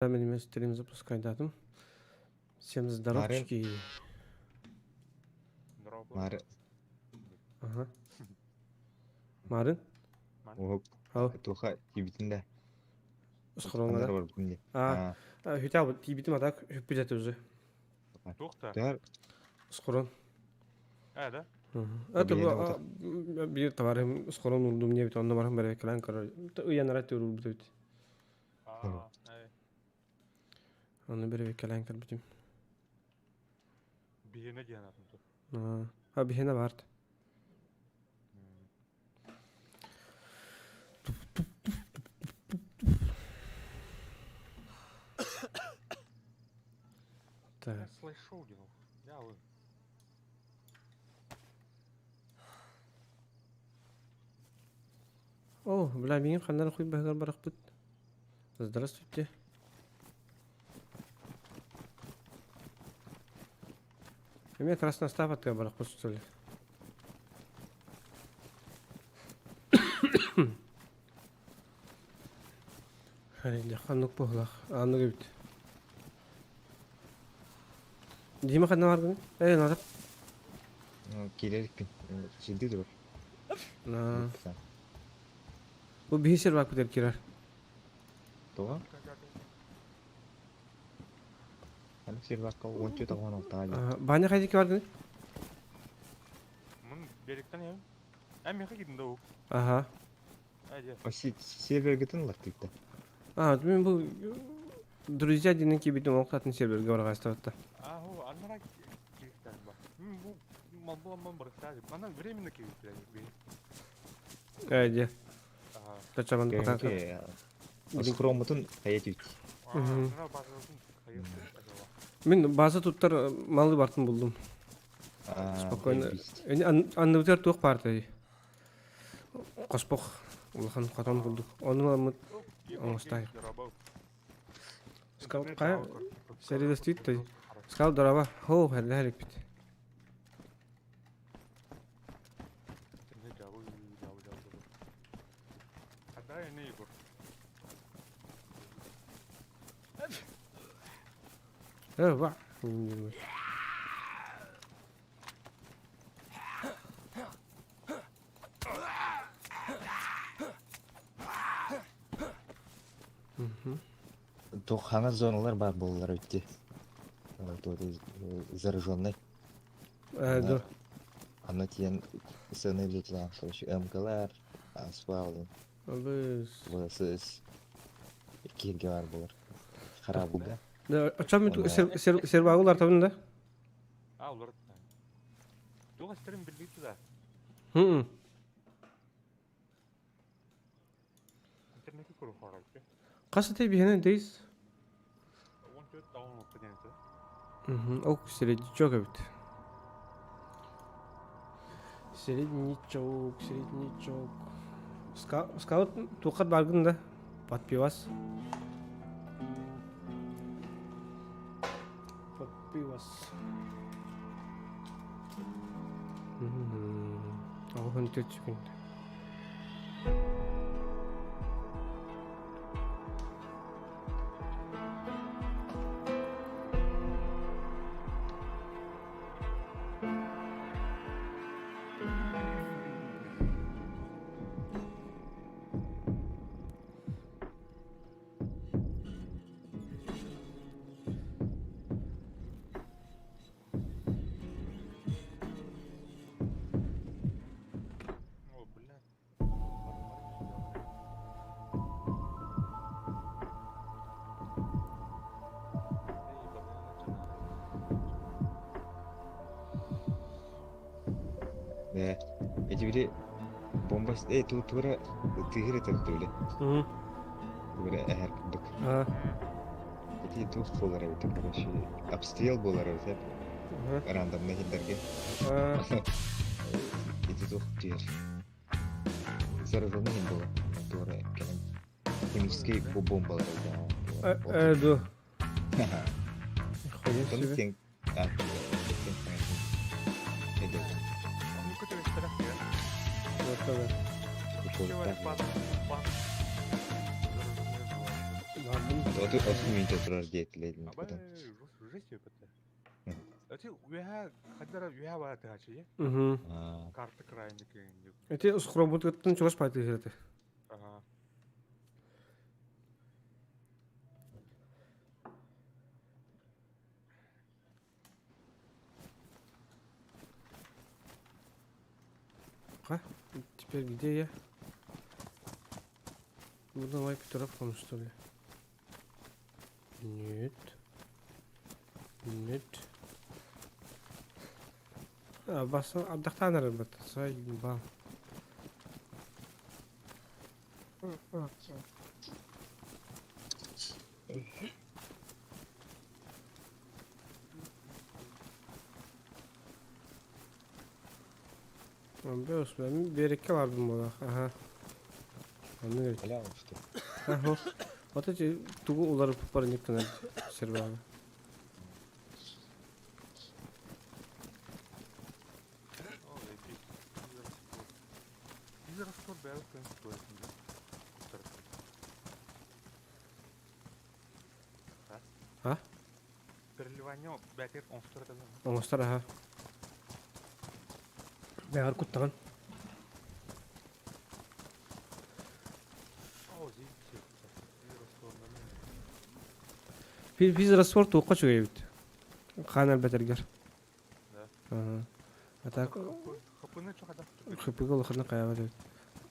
Мин стрим запускайдатым. Всем здоровчики. Мары. Ага. Марын? Оһук. Ау. Туха тиибитин да. Схороннара. А, хүтә тиибитим атак хүппүт этэ уже. Туох да? Төр. Схорон. Э, да? Это биир товарым схорон урдум не бит онно баран бэрэ кэлэн көрөр. Ыйанара төрүр бит. Ону бэрэбиэркэлээн көрбүтүм. Биһиэнэ диэн атын ту. А биһиэнэ баарт. Так. Слайд-шоу диэн ол. Я О, бля, миигин ханна эрэ хуйбаһыгар барахпыт. Здравствуйте. Эмиэ Красноостав аттыгар барахпыт что ли? Ханнык буоллах, анык эбит. Дима ханна баргын? Эй, надо. Киирэрикпин. Сирдии турар. Бу биһи сервак бүтэр кирэр. Тоҕо? Аны сервакка уонча тоҕон алтаҕа Баня хайдики бардын? Мун беректен эм. Эм меха кидин да у. Ага. Сервергытын ылар тыйта. А, мен бу друзья динен кибитин оқтатын серверге барғастабытта. А, ху, аннара кирихтен ба. Бу малбуламман барыктаады. Манан временно кирихтен. Э, де. Тачабан пока. Скромутун хайа түйт. Мен база туттар малы бартын булдум. Спокойно. Анныбытыгар туох баар Хоспох улахан хотон курдук. Ону ламмыт оҥостай. Скал хайа сэриилэстиит да Скал дораба хоу хэрдэһэр иликпит. Э, ва. Туох хаҥас зоналар баар буолаллар эбит зараженный. Э, Аны тиийэн сыана билетилээх короче МКлар, асфал, Абыс. ВСС кииргэ баар буолар. Харабылга. Да, оччом сервагы улартабын да? А, уларыт. Туох истэрин билбит да. Хм. Интернетке көрө хоралчы. Хас этэй биһэнэ дейс? 14 даун диэн этэ. Ок, среднячок эбит. Среднячок, среднячок. Скаут туоххат баргын да? Под пивас. Под пивас. Оҕоһун төрт секунд. О, бля. Ээ, эти били бомба э тура тыһыр этэр били. Тура эһэр курдук. Ити туох буолар эбит короче обстрел буолар эбит рандомный хиттерге. Ити туох түһэр. Зараженный буолар. Туора кэлэн химический бомбалар эбит. Э, ду. Тон 30 минут турар диэтилэр. Абай, жесть өпөттө. Эти үөһэ хаддара үөһэ бара тыһачы Угу. Карта крайники. Эти схроммутуттан чугас пайтыһырты. Ага. Ха? Теперь где я? Буду давай Петровком, что ли? Нет. Нет. А, баса абдахтан арабат. Заебал. Бөс, мен берекке бардым буолах. Аха. Онно керек. Аля что? Аха. Вот эти тугу уларыппар никкенер сербаҕа. А? Оҥостор аха. Бэҕэр куттаҕын. Физраствор туохха үчүгэй эбит. Хаан элбэтэргэр. А так хыпыга улаханнык хайаабат эбит.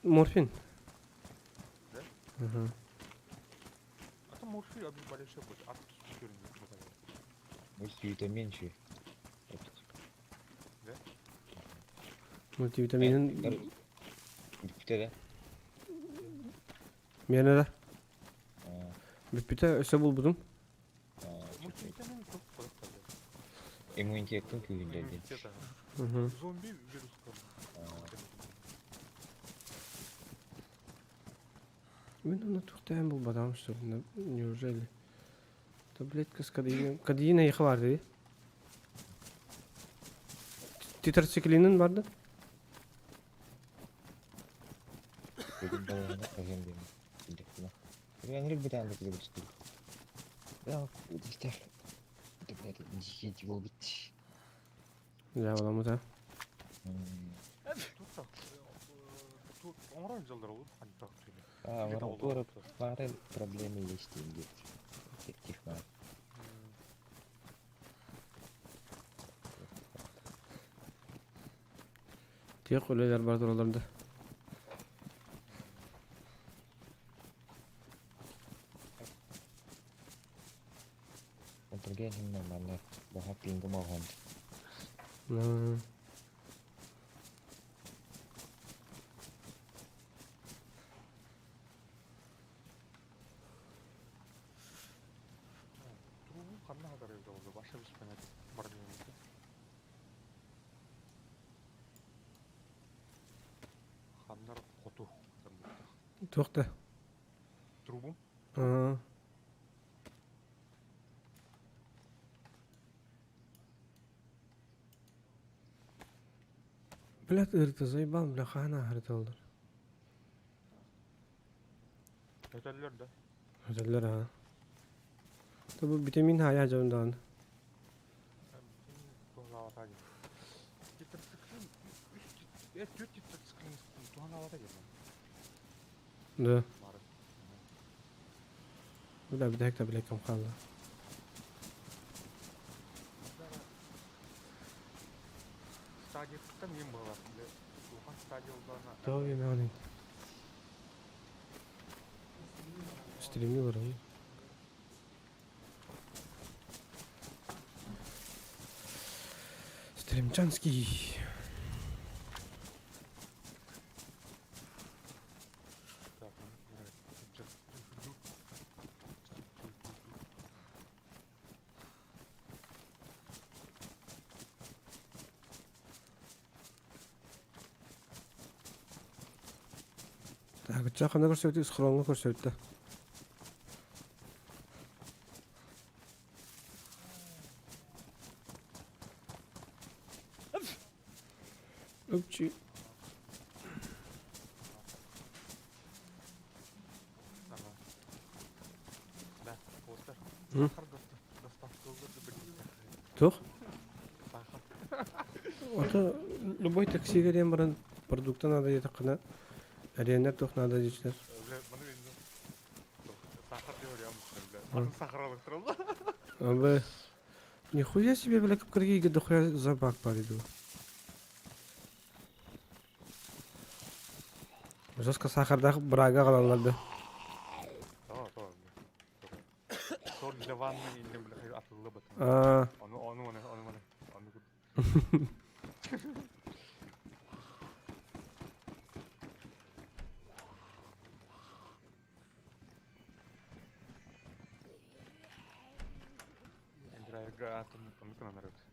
Морфин. Да? Угу. А то морфин обезболивающий будет. А Мультивитамин еще. Да? Мультивитаминин Бүппүтэ да? Миэнэ да. Бүппүтэ өссө булбутум. Мультивитамин Иммунитеттин күүһүндэрдин. Угу. Зомби вирус. Мин онно туохтаан булбатаҕым что ли? Неужели? Таблетка с кодеином. Кодеин эйиэхэ баар дии? Тетрациклинин бар да? Бүгүн балаҕана хаһыам диэн билбэппин. Ырыаҥырык бытаан да килэбирстибит. Да, дистер. Блядь, буолбут. Дьаабыламмыт аа. А, пары проблемы есть деньги. Технар. Тиэх үлэлэр бар тураллар да. Контрген нормально. Баха пингом огонь. Туох да? Трубу? Аа. Блядь, ырыта заебал, бля, хаана ырыта олор. Өтөллөр да? Өтөллөр аа. Тобу витамин хайа дьон даҕаны. Да. Бля, бүтэһик таблеткам хаалла. Стадияттан ең балар. Улахан стадия Тоҕо үөмэҕиний? Стримни олоробун. Стримчанский. Так, оччо ханна көрсөбүт схроҥҥа көрсөбүт да. Үпчи. Сахар доставкалыыр да билбэтэх. Туох? Сахар. Ото любой таксига диэн баран продукта надо диэтэххинэ эриэннэр туох наада диэчилэр. Бля, маны билдим. Сахар деп ойлаймын, бля. Атын сахар алыктыралла. Абы нихуя себе, бля, кыргыйга дохуя зоопарк бар иду. Жестко сахардаах бырага аҕалаллар да. То, то, Соль для ванны иннин бля атыллыбыт. Аа, Ону, ону, ону, ону, ону, ону. Драйга атын оннукунан арабыт.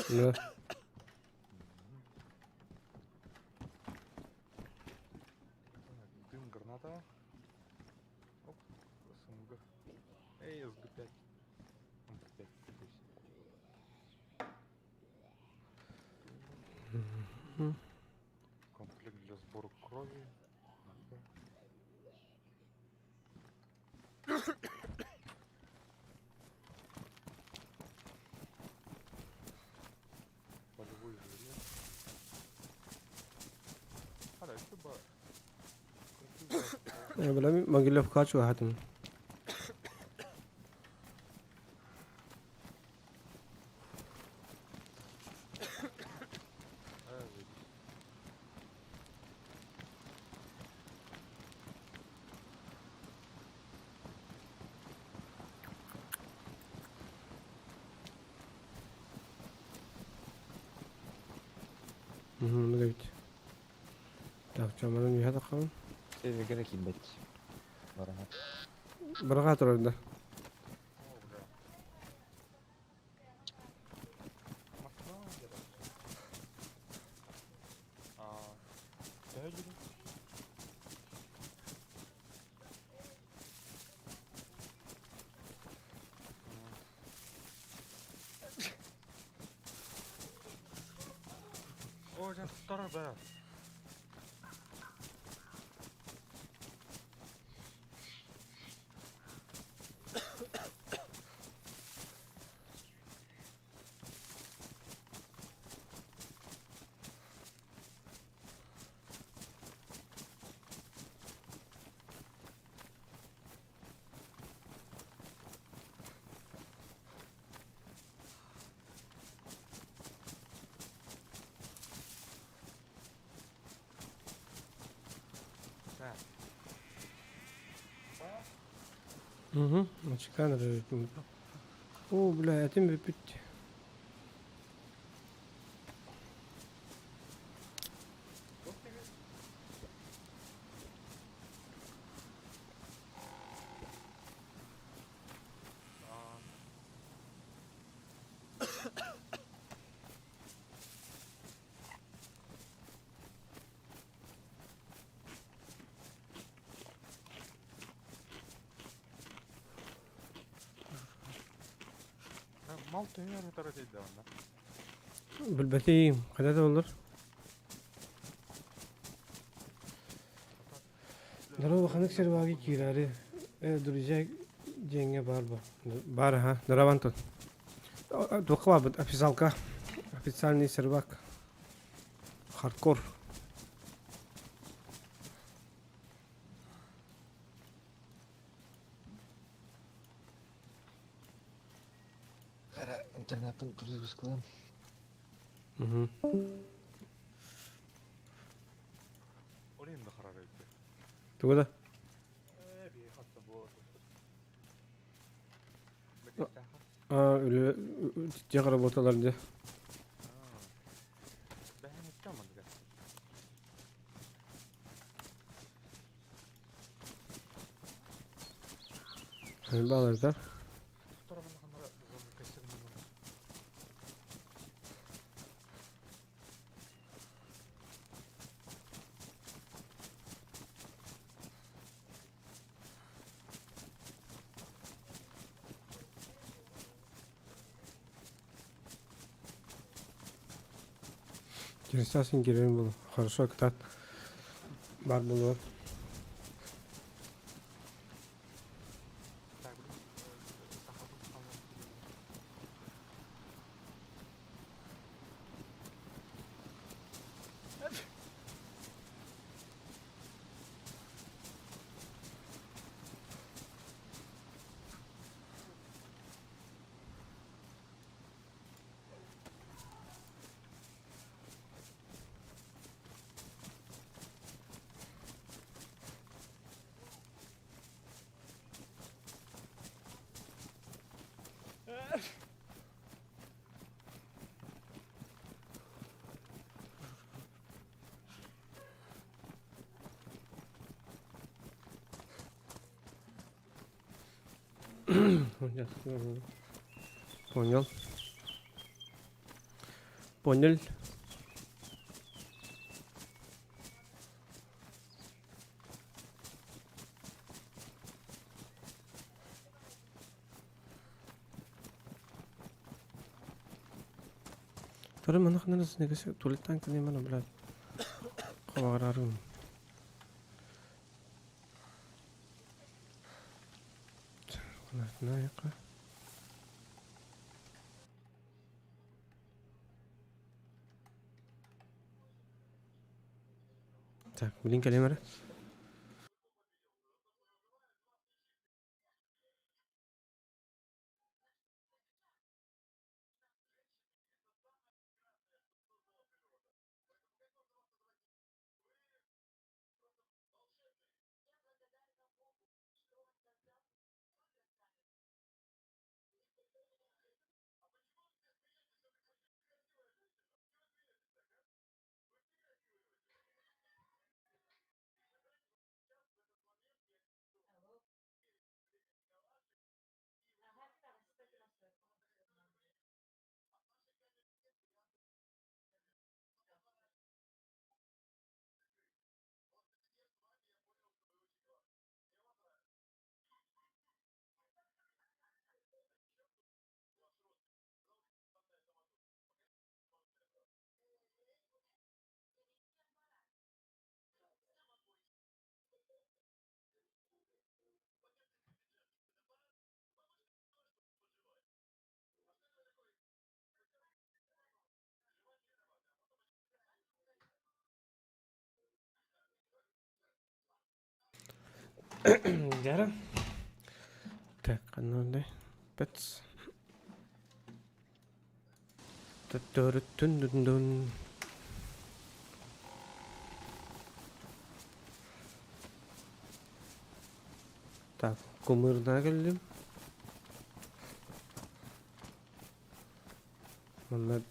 да. Дым граната. Оп, СМГ. Эй, СГ5. МП5. Комплект для сбора крови. Полевой жилет. А, да, это ба. Бля, Могилевка чугаһатым. Мгм, эбит. Так, чаманан үһэ таххабын. Серверге киирбэт. Бараха. Бараха турар да. О, бля. Москва где-то. А, төһө жүрүн? О, дьэ, туттарар бара. Так. Угу, очекан О, бля, этим бүппүт. Мал төһө өр дейdi онно. Билбэтим, хайда да боллар. Здорово, ханнык серваги киирээри. Э, друзья, диэҥҥэ баар бу. Баар аха, здорово, Антон. Туохха баарбыт? Официалка. Официальный сервак. Хардкор. Эрэ интернеттэн перезагрузкалаан. Угу. Олен да харар эбит. Тугу да? Э, би хатта бу. А, үлэ тех работалар дии. Бэһэн иттэ мандыга. Баларда. Через син кирен был. Хорошо, кытаат. Бар булуо. Понял. Понял. Второй монах, наверное, тулитан калимана, блядь. Хаварарым. Так, блин, калимара. Дьара. Так, ханна Пэц. Түн-дүн-дүн. Так, кумырна кэллим. Манна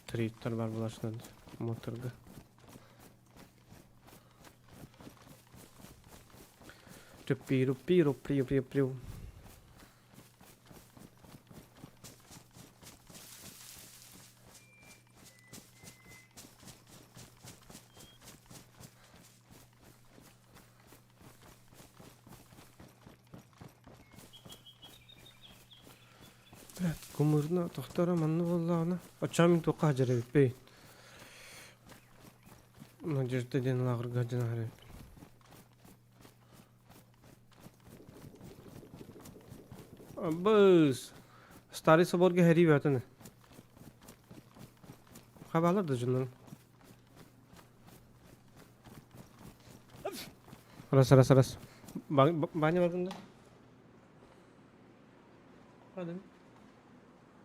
триттар бар булашынан моторга. Пиру пиру приу приу приу. Кумырна тохторо манна буоллаҕына оччоҕо мин туохха сылдьар эбиппий? Надежда диэн лааҕырга сылдьан аһар эбиппин. Быс! Старый соборга һэрии бөҕөтүн. Хабаалар да дьоннорум. Раз, раз, раз. Баня бардым да? Hadi.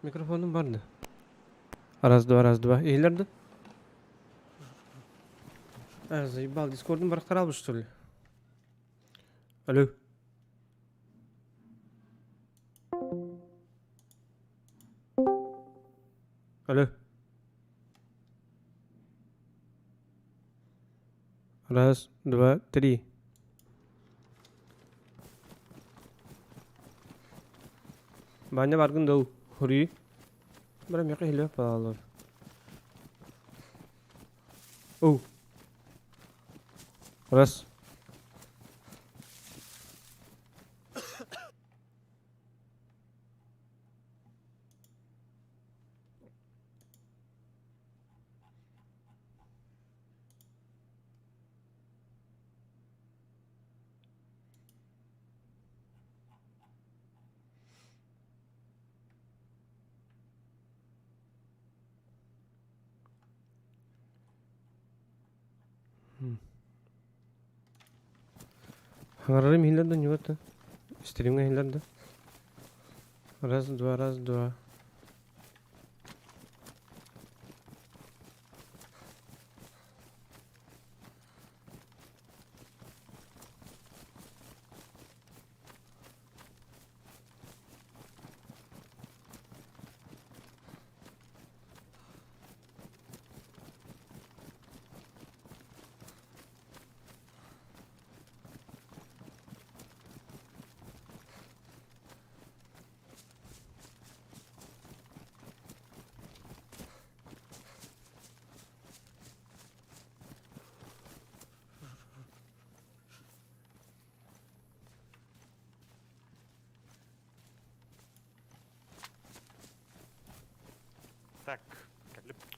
Mikrofonum vardı. Раз, два, раз, два. Иһиллэр да? А, заебал. Дискордум барахтаралбыт, что ли? Алло. Алло. Раз, два, три. Баня баргын доо Хури. Бара миэхэ иһиллибэт баалар. Оу. Раз. Хаҥарарым иһиллэр да ньугата. Стримҥэ иһиллэр да. Раз, два, раз, два.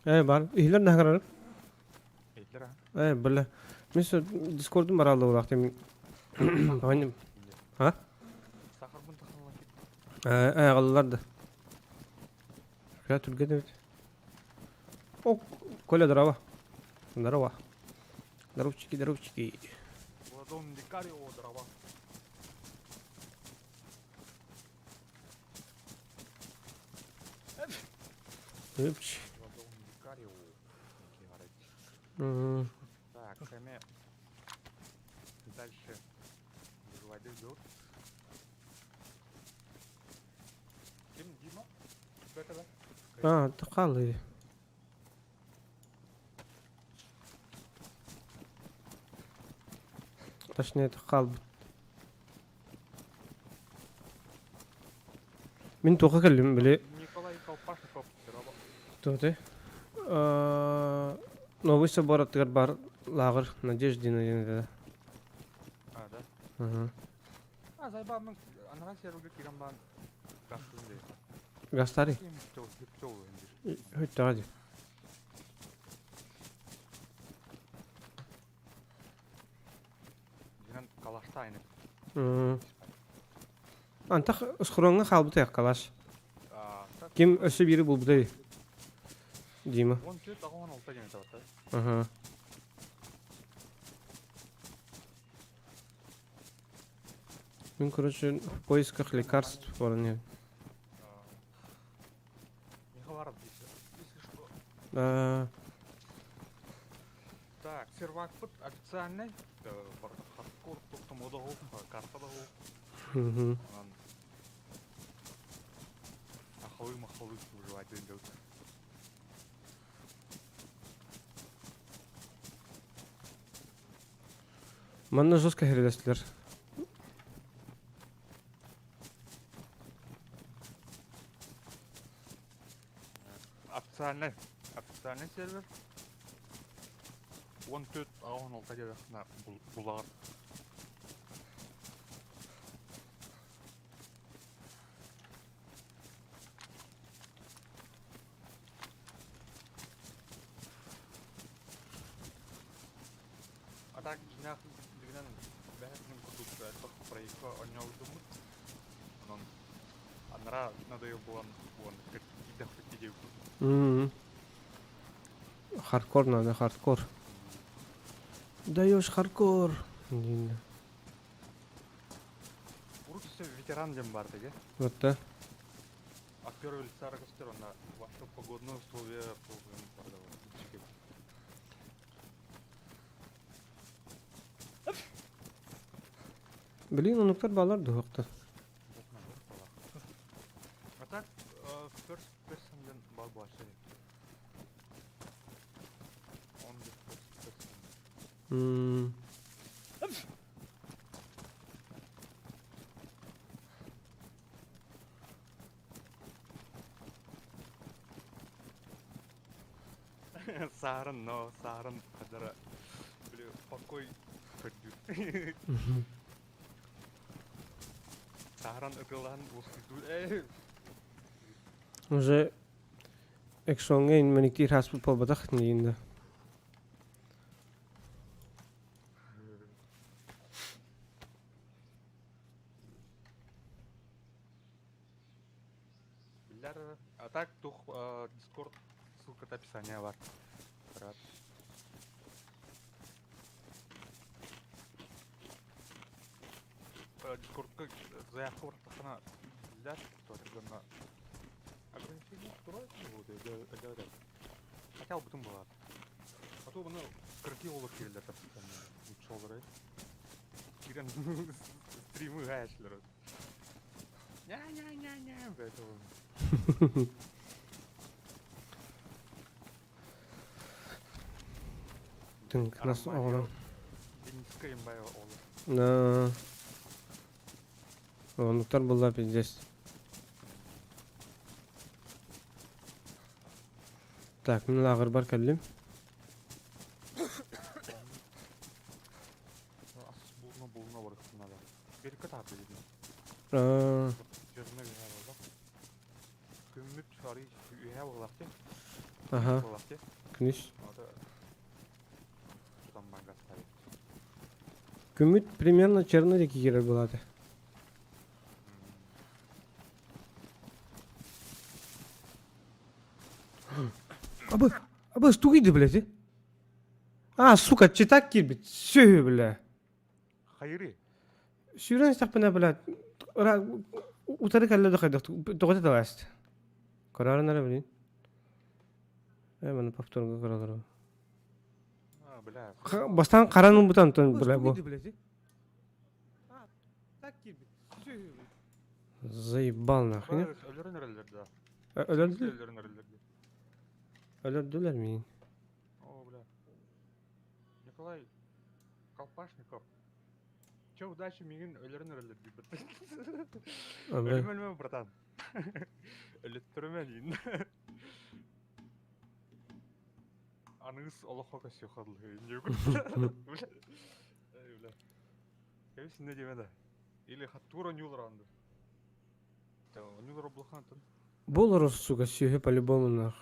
Ээ бар. Иһилэр наһагарар. Иһиллэр а. Ээ бile. Мин Дискордум бараалла булаах тем. Баҕанньым. А? Сахарбын тахалла кит. Ээ ааҕаллар да. Бля түргэн эбит. О, Коля, здорово. Здорово. Здоровчики, здоровчики. Владон Дикарио, здорово. Үпч. Так, кэме дальше выживать идет. Ким Дима? Это А, тақалы. Точнее, қалбыт. Мин туохха кэллим били Николай Колпашников туоты Новый собор аттыгар баар лааҕыр Надеждина диэн этэ. А, да? Аха. А, зайбааммын анараа сервергэ киирэн баран гастыын диye. Гастари. Хөттөҕө дии. Дьинэн калашта ини. Антах схроҥҥа хаалбыта калаш. Ким өссө биири булбутай? Дима. 14 86 диэн этэ. Аха. Мин, короче, в поисках лекарств баран Если что. Да. Так, сервакпыт официальный. Хардкор тоқтомода карта да Угу. Ахалы-махалы выживать идет. Манна жестко хэрэлэстилэр. Официальный, официальный сервер. 14 16 диэтэххинэ булаҕар. А так дьиҥнээх дьиҥинэн бэһэтин курдук элбэх проекка оонньообутуммут. Онон анараа надоел буолан буолан киирдэхпит диэбиппит. Хардкор надо, хардкор. Даешь хардкор. Диэн. Урут өссө ветеран диэн баар этэ. Вот да. От первого лица көстөр онно ваше погодные условия Блин, онуктар баалар дуһуохта. А так, first person диэн баар буолааччы. On the first person. Саарын, но саарын хадара били покой көрдүүр. Саһаран ытыалаһан уоскуйдуур. Ээ Уже экшоҥҥа мэниктиир хаспыт буолбатах диин да. Биллэр. А так тух Дискорд ссылката описание бар. Рад. Дискордка заявка бараттахына биллэр, то ограничение тура Хотя бы была. А то ну кыргый олор кирилер лучше олор кирен стримы гаячылар. Ня-ня-ня-ня, блядь. Тынк нас оҕолор. Дениска имбай олор. На. Онуктар буолла пиздец. Так, мин лааҕырбар кэллим. Ас булна булна барыхтын надо. Берикке таап дедим. Аа, Жырына үһэ буолла. Күммүт арый үһэ буоллахты. Ага. Күнүс. Күммүт примерно черно диэки киирэр буолаата. Абы, абы, стугиды, блядь. А, сука, читак киирбит. Сүһү, бля. Хайыры. Сүүрэн истэхпинэ, блядь, утары кэллэ да хайдах тоҕо таласт. Көрөөрүн эрэ билин. Э, маны повторга көрөлөр. А, бля. Бастан харан ылбыта онтон, бля, бу. Заебал нахуй. Өлөрөн эрэллэр да. Өлөрдүлэр. Өлөрөн эрэллэр. Өлөрдүлэр миин. О, бля. Николай Колпашников. Че, удачи миигин өлөрөн эрэллэр диэбит. Өлүмэ өлүмэ, братан. Өлөттөрүмэ диин. Аныгыс олоххо көсүөххэ дылы. Бля. Эй, бля. Кэбис иннэ диэмэ да. Или хаттуур онньуулар анды. Онньуулар облахан атын. Бұл сука сүһү по-любому нах.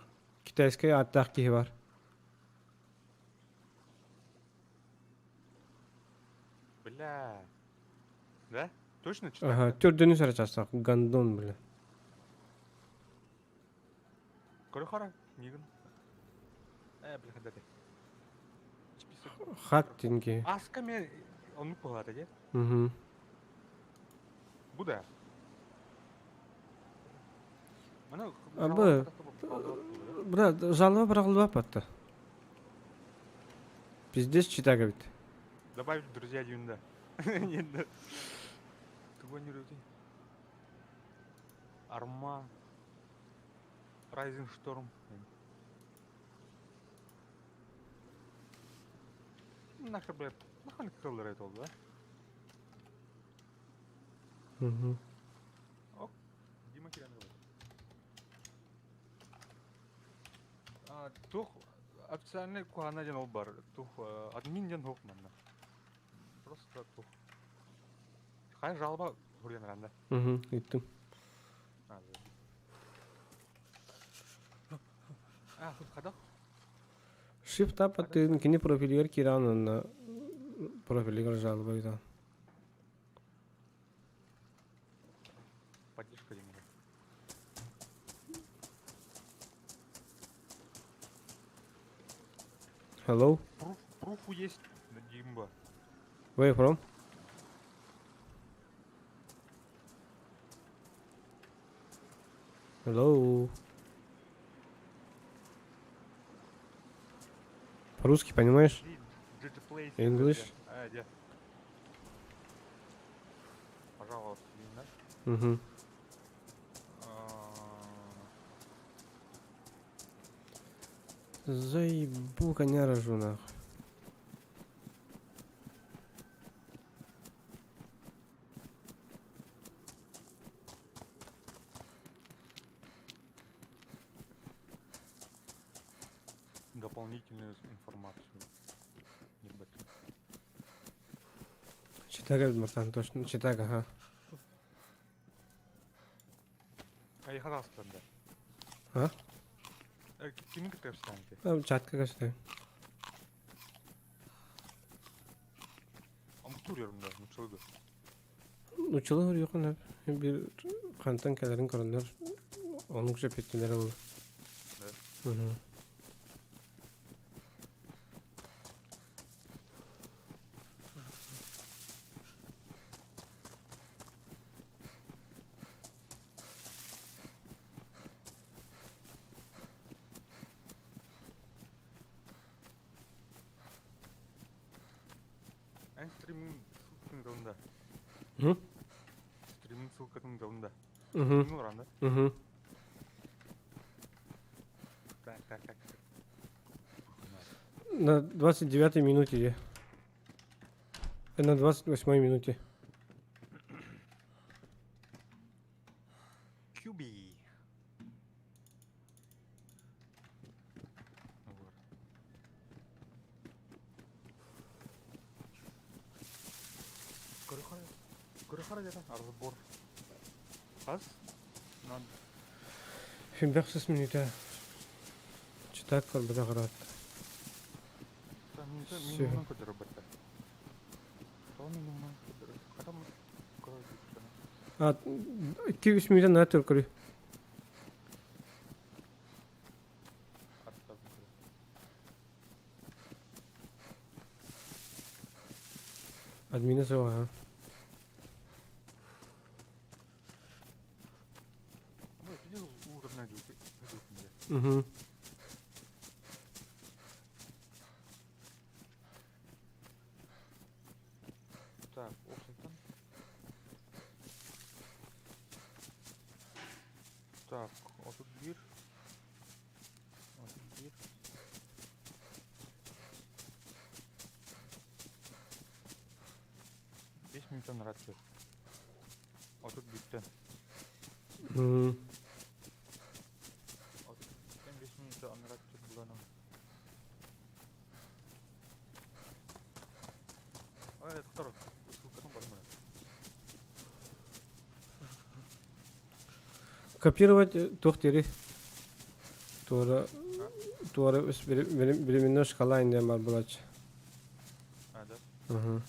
Китайскай ааттаах киһи бар. Бля. Да? Точно читать? Ага, төрдүнү сара частах. Гандон, бля. Көрө хара, мигин. Э, бля, хадате. Список. Хат тинки. Аска мен оннук буолаата дии. Угу. Бу да. Мана Абы. Бра, жалоба бырағылып апатты. Пиздец читак эбит. Добавить в друзья диэн да. Нет, Тугу нюрүтүй? Арма. Rising Storm. Нахер, блядь, нахуй кыллар это да? Угу. Ок, Дима кирен А, тух официальный кухана диэн ол бар. Тух админ диэн хук манна. Просто тух. Хай жалоба хуруйан ранда. Угу, иттим. А, А, хадах? Shift tab аттыгын кини профилигэр киирэн онно профилигэр жалоба ыытан. Поддержка диэн. Hello, Пруф, пруфу есть на Димба. where you from? Hello. По-русски понимаешь? GG Place. English? А, где? Пожалуйста, да? Угу. А, Заебу коня рожу нахуй. Дополнительную информацию. Ебать. Читага, братан, точно. Читага, ага. А я хадастан да. А? Кими кытырстанты? А, чатка көстө. Амтур да, мучылды. Учылы юкун бир хантан кэлэрин көрөннөр онук жепеттилер ол. Да. Угу. Эн стримин ссылкатын далында. Hı? Стримин ссылкатын далында. Угу. Ну, ранда. Угу. Так, так, так. На 29 минуте. На 28 минуте. Кюби. Вот. Көрөхөр көрөхөр деді разбор. Хас? Нан Фимбексис минута. Читак көрбөтөх ыраатта. Минимумнан көрдөрөр бэртэ. Тоҕо минимумнан көрдөрөр? Хата А, 2-3 мүнүүтэ наа төр көрүү. Админа суох аха. Угу. Так, Охсентон. Так, 31. 31. 5 минуттан рация. 31-тен. 31-тен 5 минута анараа буланан. Ай, тохтор. Ссылкатын барым. Копировать туох диэри туора туора временной шкала диэн бар булааччы. А, да? Угу.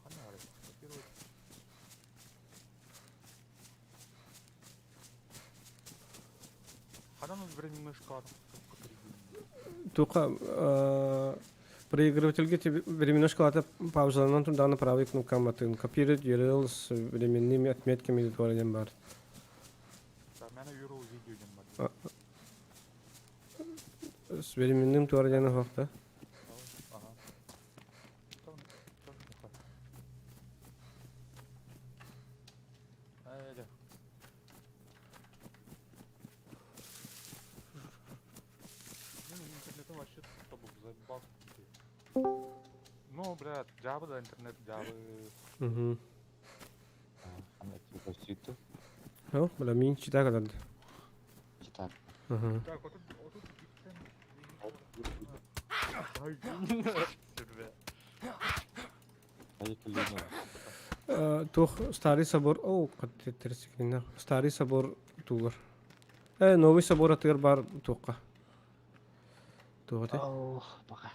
Ханна барай? Копировать. Ханан временной шкала Тука проигрывательге временной шкалата паузаланан турдаҕына правый кнопкаҕа баттыгын копировать URL с временными отметками туора диэн баар. Да, мээнэ URL видео диэн бар. С временным туора диэн оһох да? Ага. Айда. Ну, интернетом вообще тобу заебал. Ну, блядь, Java да, интернет Java. Угу. Ана типа О, бля, мин чита каларды. Читак. Угу. Так, вот тут, вот тут Туох старый собор, о, старый собор туулар. Новый собор атыгар бар туохха. Туох этэй? Ох, пока.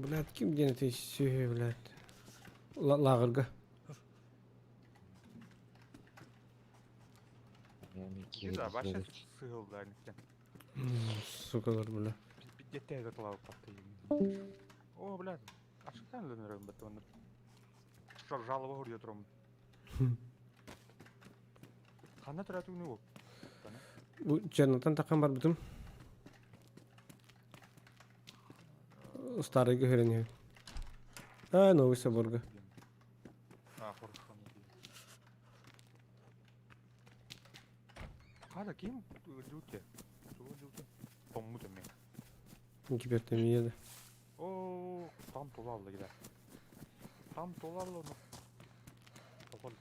Блядь, ким диэн этэй сүһү, блядь. Лааҕырга. Да, вообще сыгыл да, нихтен. Сукалар, бля. Пиздец, это лава О, блядь, а что там наверное, бетон? Что жалоба говорит, ром. Ханна турату не ол. Бу Чернотан таххан барбытым. Старыйга көрөн А, новый соборга. А, хорошо. Хана ким дюте? Тугу дюте? Томмут эме. Гипертония да. О, там тулалла гиде. Там тулалла ну. Тохол.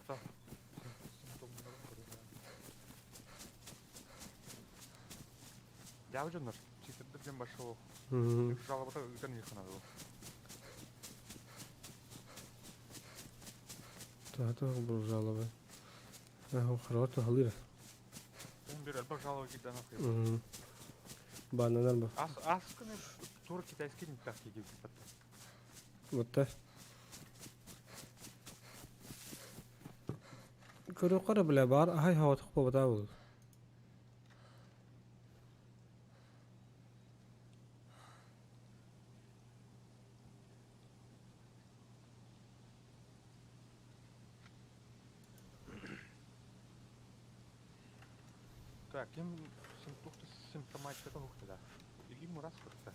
Так. Я уже наш читер башыл. Жалобата ыытан ихана был. Та был жалоба. Ага, хорошо, халыр. Он бир элбэх жалоба киирдэ нахуй. Бананар ба. Ас аскыны тур китайский не так киги Вот та. Көрө бля бар, ахай хаватык бобата бол. Так, ким симптухта симптоматика ухта да. Или мурас хурта.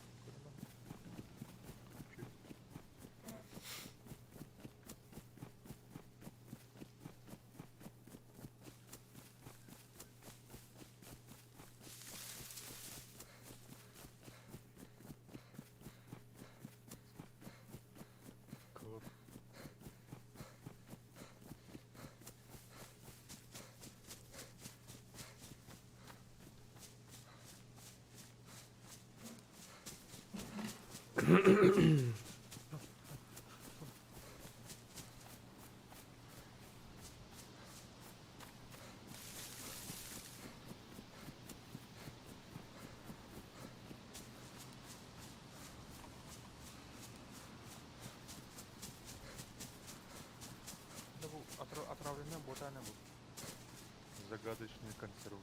Көр. Официально был. Загадочные консервы.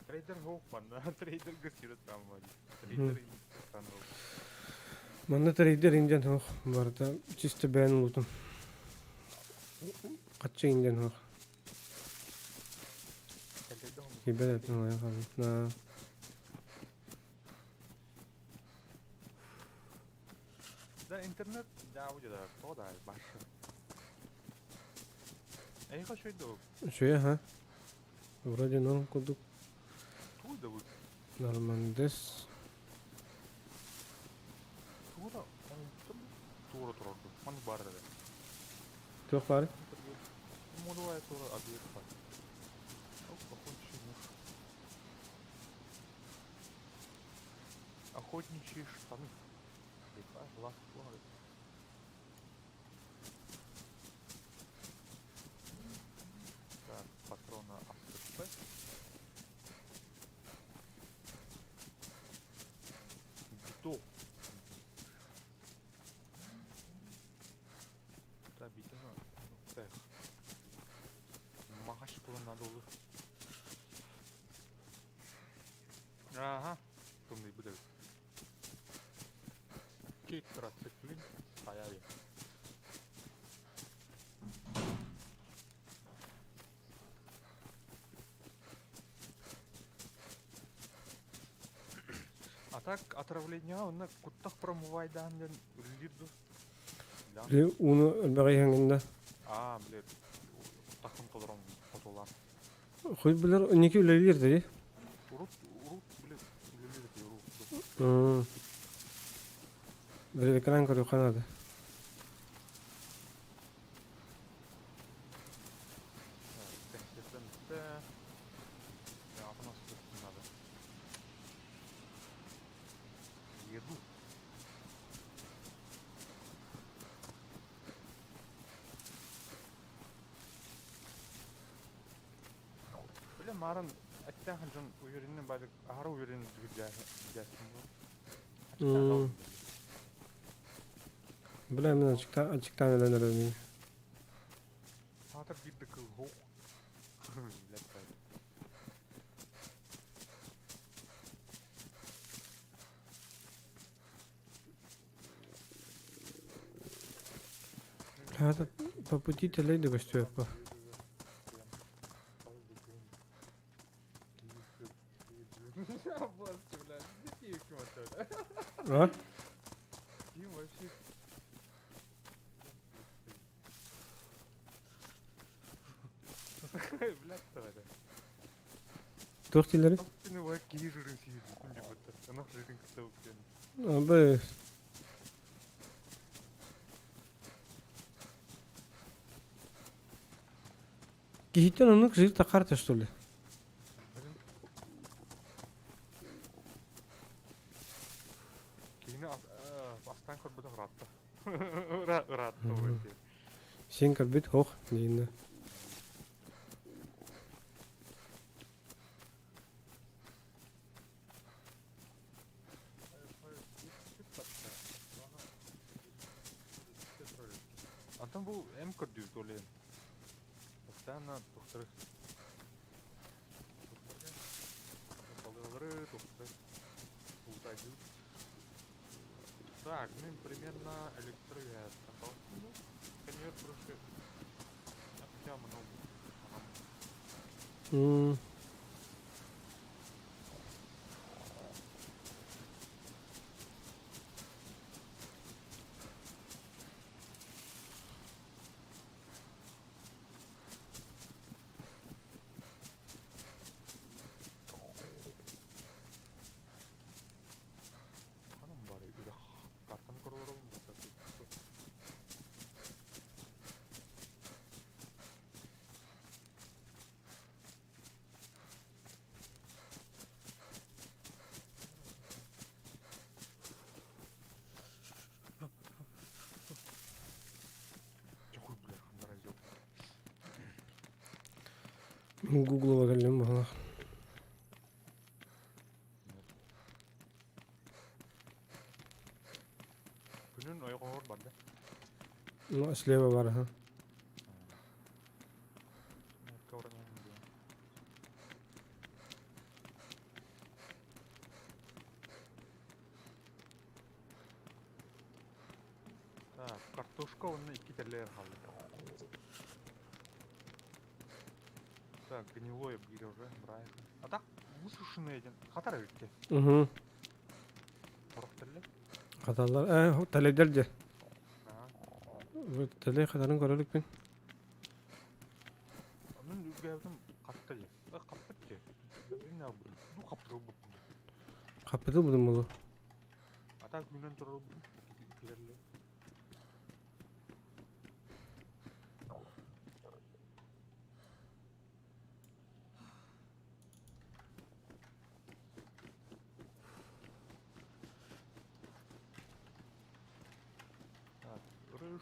Трейдер Гофман, трейдер Гасира там Трейдер Манна трейдер инден хоох барыта чисто бэйэн улутун. Хаччы инден хоох. Кибер этин. Да, интернет, да, будет, да, то да, баш. Я хочу иду. Үчүгэй ха. Вроде норм курдук. Тугу да Нормандес. Тура, тура турорду. Маны бар да. Туох баар? Модулай тура объект бар. Охотничий нож. Охотничьи штаны. Так, патрона АСП. Бито. Да, бито. Так. Махаш надо olur. Ага. Тумный будет. Тетрациклин стояли. А так отравление онна куттах промывайдан ден үллирду. Били ууну өлбөҕүй А, блин. Куттахын толорон хотулар. Хуй билер ники үлэлиир дии. Урут, урут, блин, үлэлиир дии урут. Били экран көрүөххэ наада. Надо. Еду. Бля, марын аттахан жон уверенный бали ахара уверенный М. Бля, мен ачыктан ачыктан өлөн өрөмүн. Саатар бирди кыл хоқ. Блядь, Это по пути телей көстүөппа. А? Ким вообще? Блядь, давай. Туох тилери? Собственно, вот киһи жирин сиир, күн Анах жирин кытта үктен. Абы Киһиттен оннук жир тахарта что ли? Киһини астан көрбөтөх ыраатта. Ыраатта өте. Сен көрбүт хох диинна. Антон бу эм көрдүү толен. Постоянно тухтары. Тухтары, тухтары. Ултайдыы. Так, ну примерно электровес. Ну, конвейер проще. Хотя много. М. Ханам бары үрэх картан королорум Гуглова кэллим баҕалаах. Күнүн ойоҕоһор барда. Ну, слева бар, ага. Так, картошка онно икки тэллэйэр хаалла. Так, гнилое биир уже, брайан. А так, высушенные один. Хатар эбитти. Угу. Сорох тэллэй. Хаталлар. Э, тэлэйдэр дьэ. Тэлэй хатарын көрөрүкпүн. Мин үргээбитим хатта дьэ. Хаппыт дьэ. Бу хаппыт Хаппыты будум булу. А так үүнэн турар килерлер.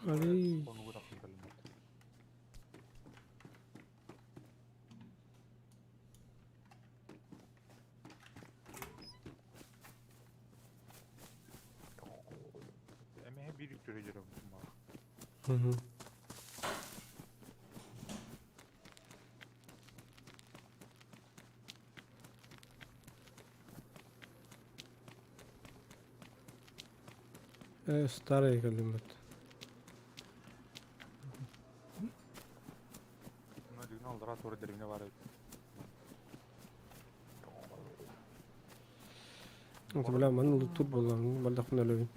Арый. Эмэһэ биир үктүрэ Угу. Э, старый кэллим Это, бля, манна луттуур буоллаҕым, бардахпына өлөбүн.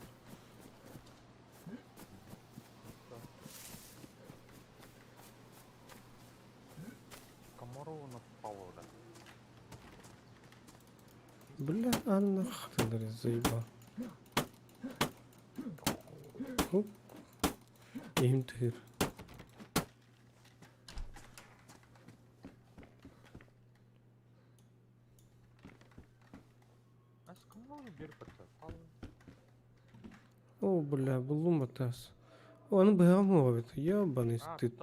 Бля, Анна, ты заебал. Оп. Иһим түһүр. О, бля, буллум батас. О, аны быһаҕым суох эбит. Ебаный стыд.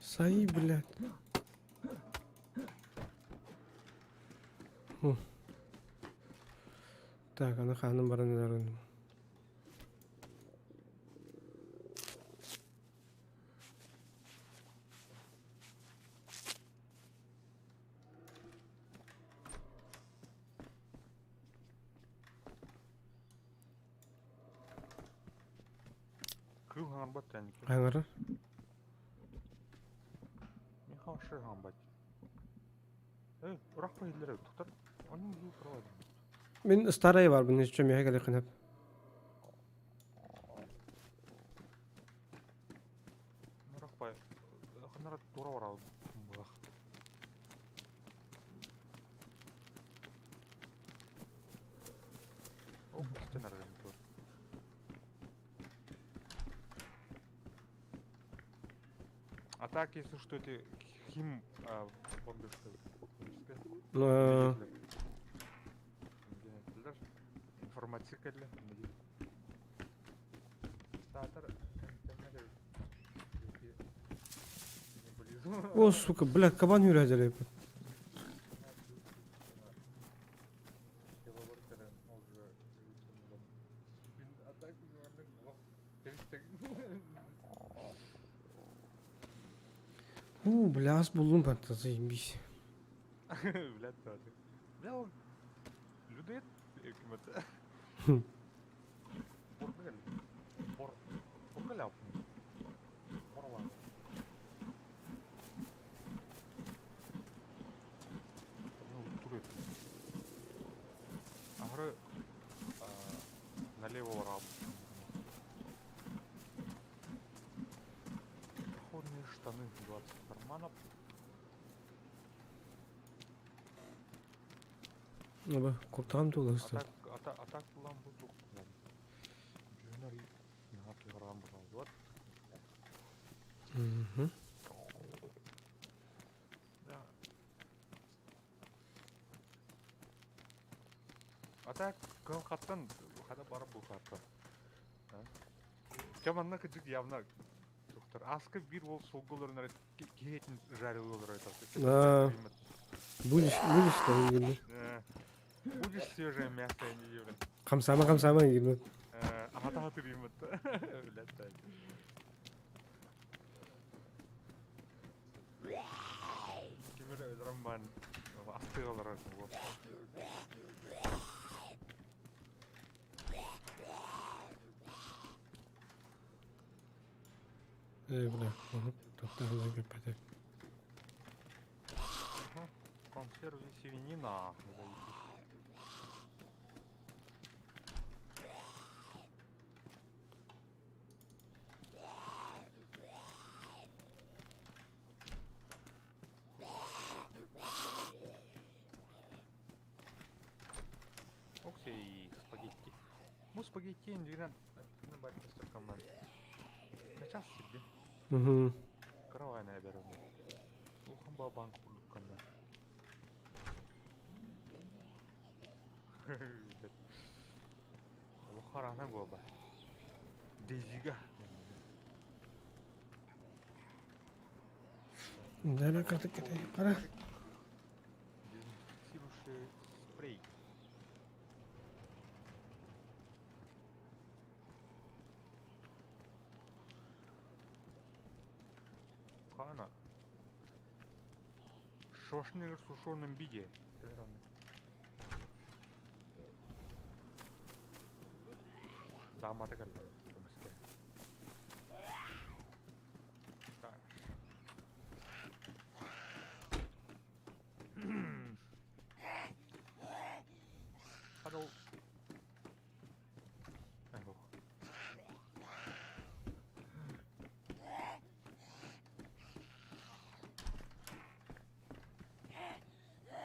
Саи, блядь. Так, аны хааным баран өлөрүн. Кыыл хаҥарбат тэники. Хаҥарар? Михаил хаҥарбат. Э, урахпа иһиллэр эбит. Onun bu проводим. Мин старай барбын, еще миэхэ кэлиэххин сөп. Урахпа ханара тура барал булах. О, кистен арыгын тур. А так, если что, это хим бомбежка. Информация кэллэ. Саатар О, сука, бля, кабан үрәдер эбит. У, бля, ас буллум батта, заебись. Бля, Бля, он людоед ким это? Боргель. Бор. Боргеля. Борла. Ну, турит. Ары налево раб. Походные штаны 20 карманов. Аба, куртаҕым туолаһыста. А так булан бу туох Дьүһүнэр наһаа туһарҕан быраҕыллыбат. Мгм. А так кылхаттан хата барып булхатта. Чэ манна кыдьык явно доктор. Аска бир ол солголорун киһитин жарил олорор. А, будешь, будешь что ли? Будешь свежее мясо, я не ем. Хамсама, хамсама, гимнут. Ата аты биммит. Блядь. Ким эрэ өлөрөн баран астыга олорор буолуо. Э, бля, тоқтағыза көппәтек. Консервы свинина. Окей, спагетти. Ну, спагетти индигрен. Сейчас себе. Угу. Каравайная беру. Улахан ба банк курдук Хараана буолба. Дезига. Дай карты китай. Пора. Дезинфицирующий спрей. Хана. Шошнигер в сушеном виде. Дамата кэллэ. Көмүскэ. Так. Hello. Айгоо.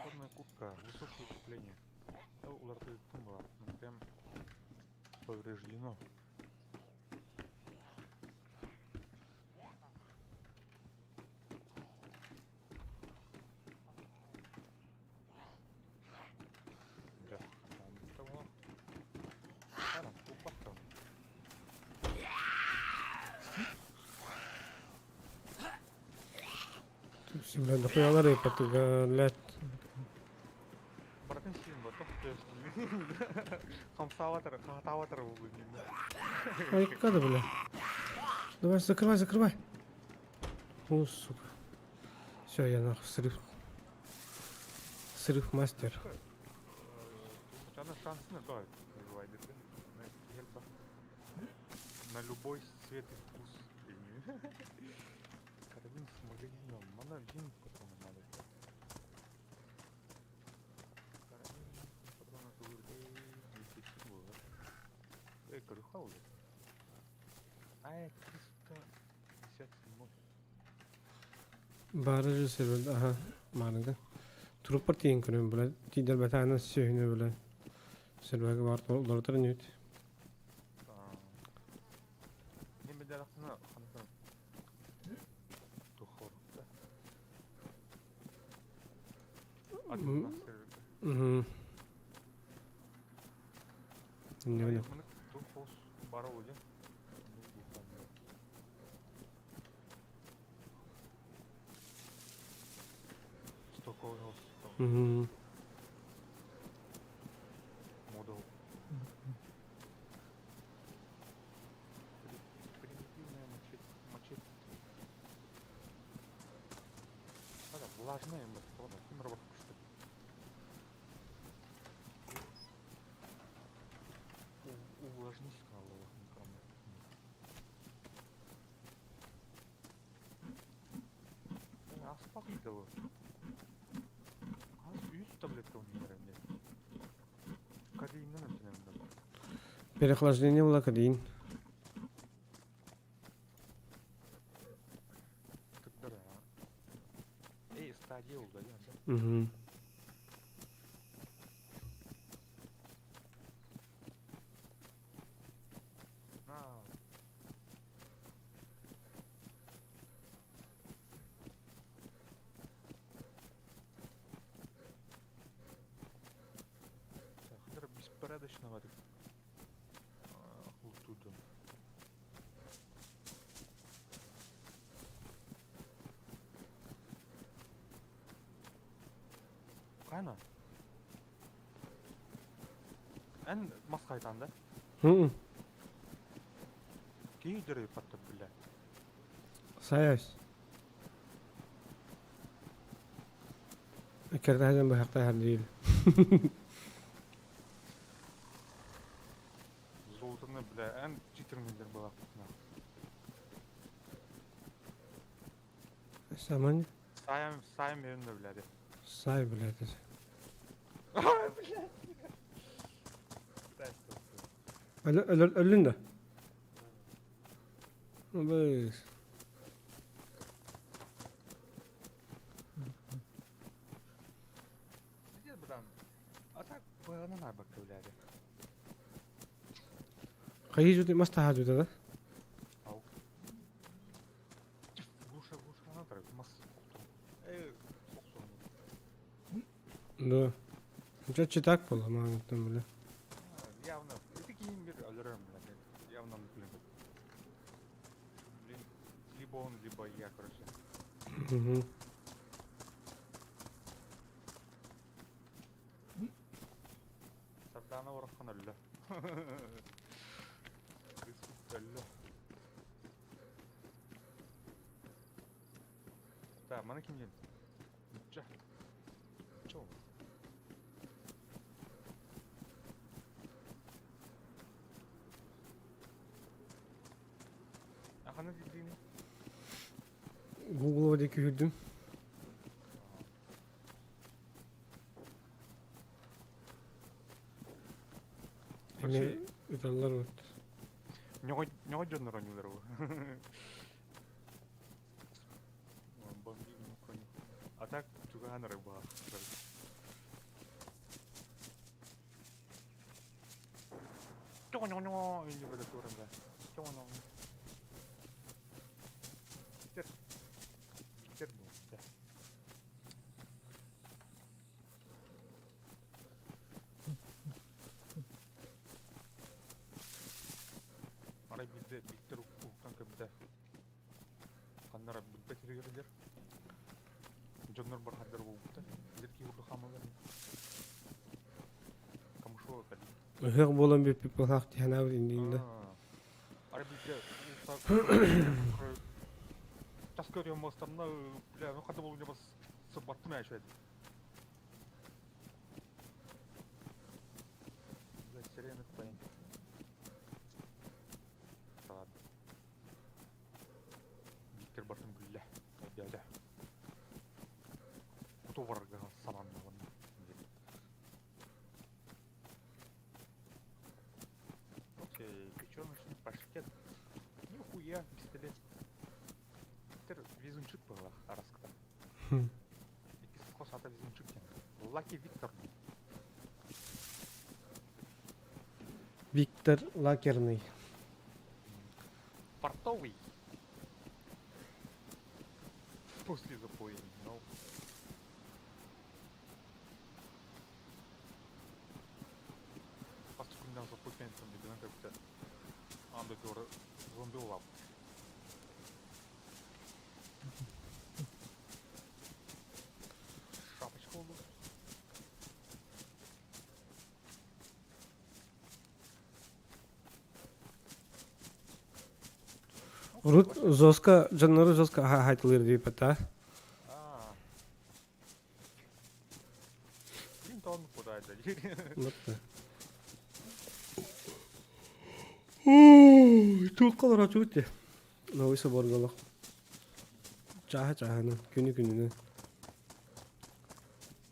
Черная куртка, высокое крепление. Уларытыттым была, прям повреждено. Да, того. Бля, дохуялар ипатыга, Братан син батох Хамсаватар, хатаватар Ай, када, бля. Давай, закрывай, закрывай. О, сука. Все, я нахуй срыв. Срыв мастер. На любой цвет и вкус. Карабин с магазином. Мана один патроны надо. Карабин патроны Эй, корюха уже. Ай, 357. Бары же ага, марыда. Труппар тиин көрөн, бля. Тидер бэтаана сүйүнө, бля. Сервеге бар олортор нүт. Не беделахна хансан. Тухор. Угу. Не, не. Тухос бароуде. Угу. Модул. Примитивная мачете. Мачете. Да, влажная мачете. Ким работает? Увлажнись, Аспак было. Аз үс таблетка Кадеиннен өтінемді. Переохлаждение было кадеин. Эй, стадия да? Угу. На. Порядочно бары лутуйдун. Хайна? Эн мас хайтан да? Hı. Киһи дьарыйып баттар биллэ. Сайас. Кэрдэһэн быһахтаһар диир. Золотоны, бля, эн читерминдер была. Саман Сайм, сайм берин да бляди. сай, блядь. Бля. Өлүн да? Быс. А так, быһынан арбакка бляди. Хайыы жути мас таһаажута да? Ау. Глуша, глуша, надо, мас. Эй, Да. Дьэ читак буолла мааныттан бile. Явно, это кийин бир өлөрөм, блядь. Явно, блин. Блин, либо он, либо я, короче. Мгм. Сардаана орахан өллө. Кыыс өллө. Так, маны ким диэн? Нучча. Нучча ол. Аханы дидини? Google диэки күүрдүм. Эмиэ ыталлар вот. Ньоҕой дьоннор оонньуулар бу. Бомби А так чугаһан эрэ баҕар. Чоҥ-чоҥ-чоҥ инни бөдө туран да. Чоҥ-чоҥ. Виктор. Виктор бу. Арай биирдэ Виктор уһуктан көрбүтэ. Ханнара билбэт сиригэр Дьоннор бархардар буолбуттар. Билэр киһи курдук хаамаллар. Камышова кэлли. Ыһыах буолан бүппүт былаах тиһэнаабыт инниинэ. Арай биирдэ тас көрүөн бастарына, бля, ну хата болуня бас сырбаттым я еще. Бля, сирена твоя. Ладно. Виктор бартын күллэ. Дядя. Куту барарга сананна Окей, печеночный паштет. Нихуя, пистолет. Виктор везунчик была, араскта. Икки хос ата везунчик диэн. Лаки Виктор. Виктор Лакерный. Портовый. После запоя, но... Хас күннэн запой кэнниттэн билэн көрбүтэ аан дойдугар зомби улааппыт. Шапочка буоллун. Урут жестко, дьоннору жестко хаһаайтылыыр диэбит а? Аа. Блин, тоҕо куда Вот Туохха олорооччубут дии. Новый соборга олох. Чааһа чааһынан, күнү күнүнэн.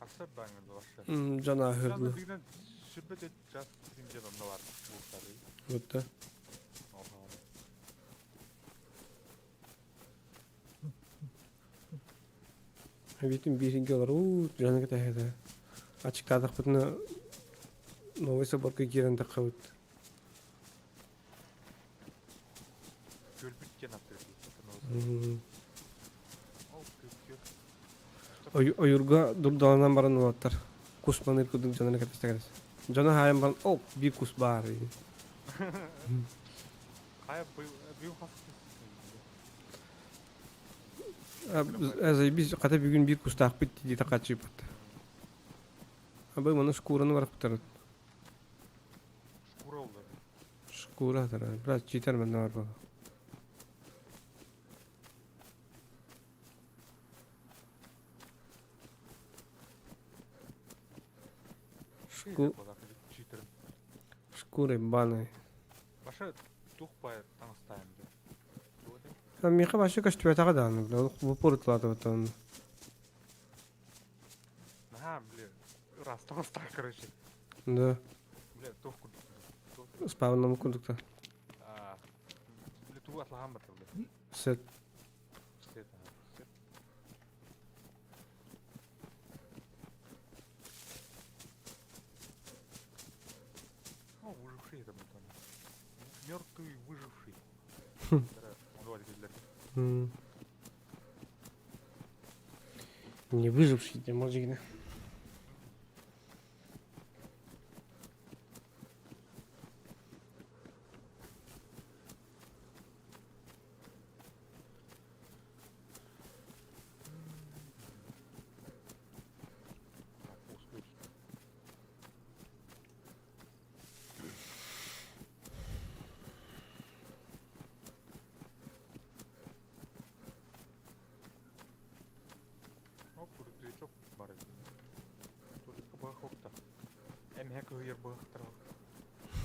Арсар бааңын вообще. Дьон ааһыырдыы. Дигинен сүрбэт час син дьон онно бар бултары. Вот да. Эбиитин бииргэ олоруу, дьону кэтэһэ Ачыктаатахпытына Новый соборга киирэн таххабыт. Күөлбүт диэн аттыыр Ол күл Ойуурга дурдаланан баран уолаттар кус маныыр курдук дьонун кэтэстэ кэлэс. Дьоно хаайан баран, о, биир кус баар. Хайа быйыл хас Заебись, хата бүгүн биир кустаахпыт дии такачыыппыт. Абы маны шкураны барахтар. Шкура олар. Шкура тара. Брат, читер мен бар бу. Шку... Шкура ебаная. Баша тух бай таҥастаайым дии. Миэхэ вообще көстүбэтэҕэ даҕаны, бля, в упор ытылаатыбыт. Наһаа, бля, ыраас таҥастаах, короче. Да. Бля, туох курдук. Спавнам курдук-то. Бля, тугу атлаһан барда, бля. Сет. Сет, сет. О, выживший это был там. Мертвый выживший. Не выживший, где мальчик. Оп, крючок бар эбит. Только быһах охта. Эмиэ кыһыйар быһахтар.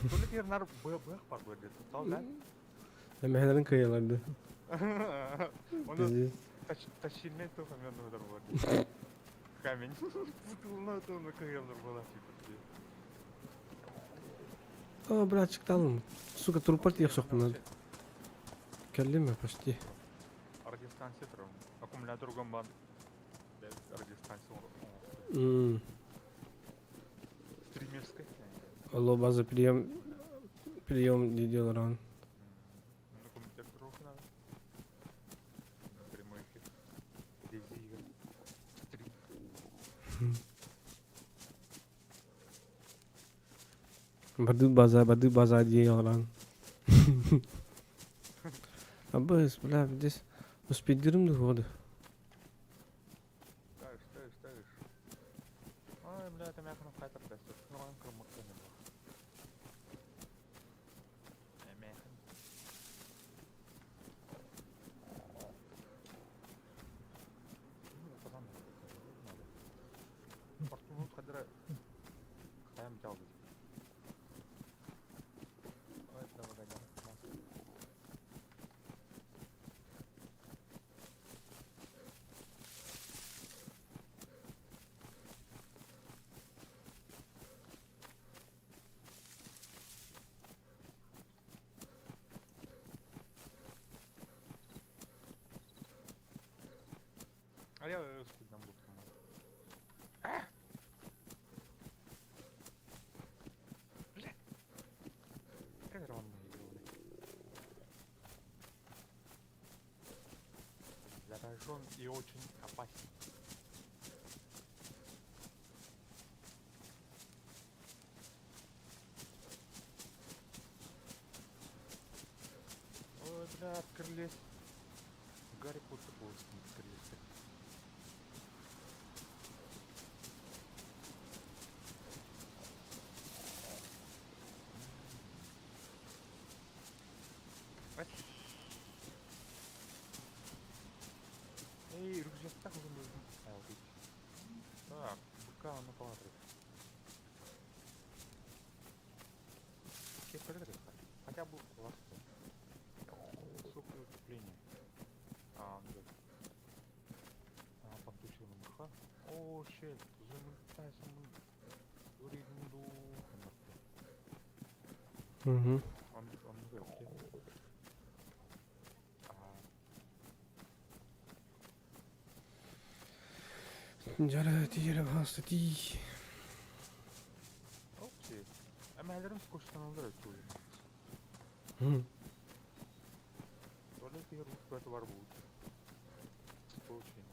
Только ер нар быһах бар бу жерде. Тал да? Эмэһэлэрин кыайаларды. Оны тащильнай туох эмиэ оннугар буолар. Камень. Бутылына тылына кыһыйаллар буолар типа. О, братчик, талым. Сука, трупар тиэх сохпунан. Кэллим почти. Радиостанция турар. Аккумулятор уган баар. Радиостанция. Стримерская. Алло, база, прием. Прием, не делал ран. Ну, компьютер трохи надо. Прямой эфир. Дези Стрим. Бады база делал. Абыс, бля, здесь успидирым годы. Ставишь, ставишь, ставишь. Ай, бля, это мяхну хайтер даст. Ну, он кромоксен. Мяхн. Ну, пацан, надо. Порту хадра. Хаям тялгы. Ой, давай, давай. А я скудно буду. Бля. Как рваный Заражен и очень опасен. Ой, бля, открылись. Гарри Поттер был открылись. Эй, рюкзак уже нужен. А, вот Так, быка на палатре. Хотя бы классно. Высокое укрепление. А, ну да. А, подключил на мха. О, щет. Угу. Он, он Жара тире басты ти. Опси. Эмэлэрим скучтаналар өттүлүм. Туалет тигэр успуйата бар буут. Получение.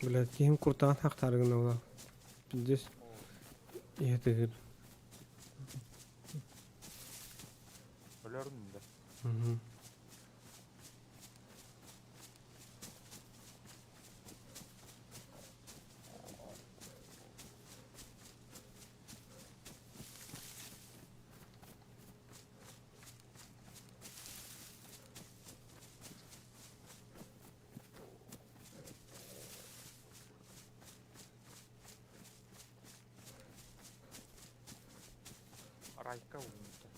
Блядь, киһим куртаҕын хахтаары гына буолар. Пиздец. Иһэ тыгыр. Өлөрүн да. Мгм. Райка уунта.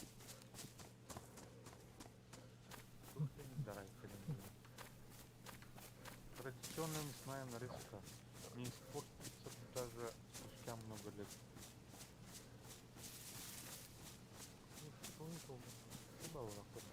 Да, Райка диэн. Традиционная мясная нарезка не испортится даже спустя много лет. Ну, что не то? Куда вы находите?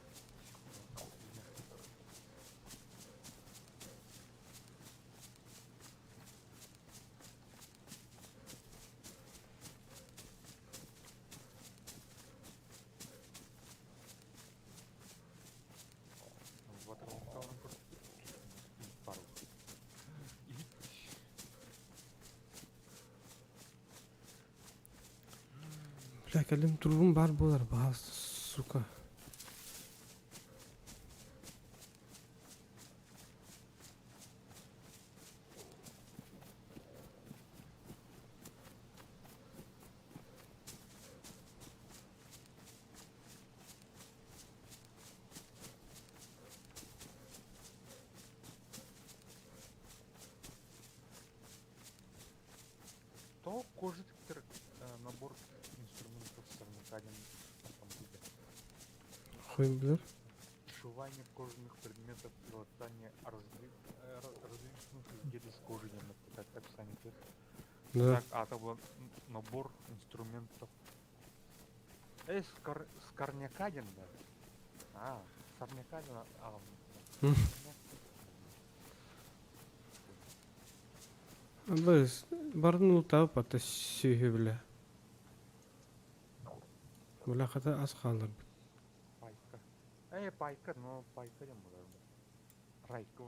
Бля, кэлим трубум баар буолар, баас, сука. То кожи набор инструментов сорнякадин автомобиля. Хуй билэр. Сшивание кожаных предметов и латание различных изделий с кожи так описание идет. Да. Так, а это был набор инструментов. Эй, скорнякадин, да? А, сорнякадин, а, Быс, барын ултаап ата сүйү бля. Бля хата ас хаалар. Пайка. Эй, пайка, ну пайка дем буолар. Райка.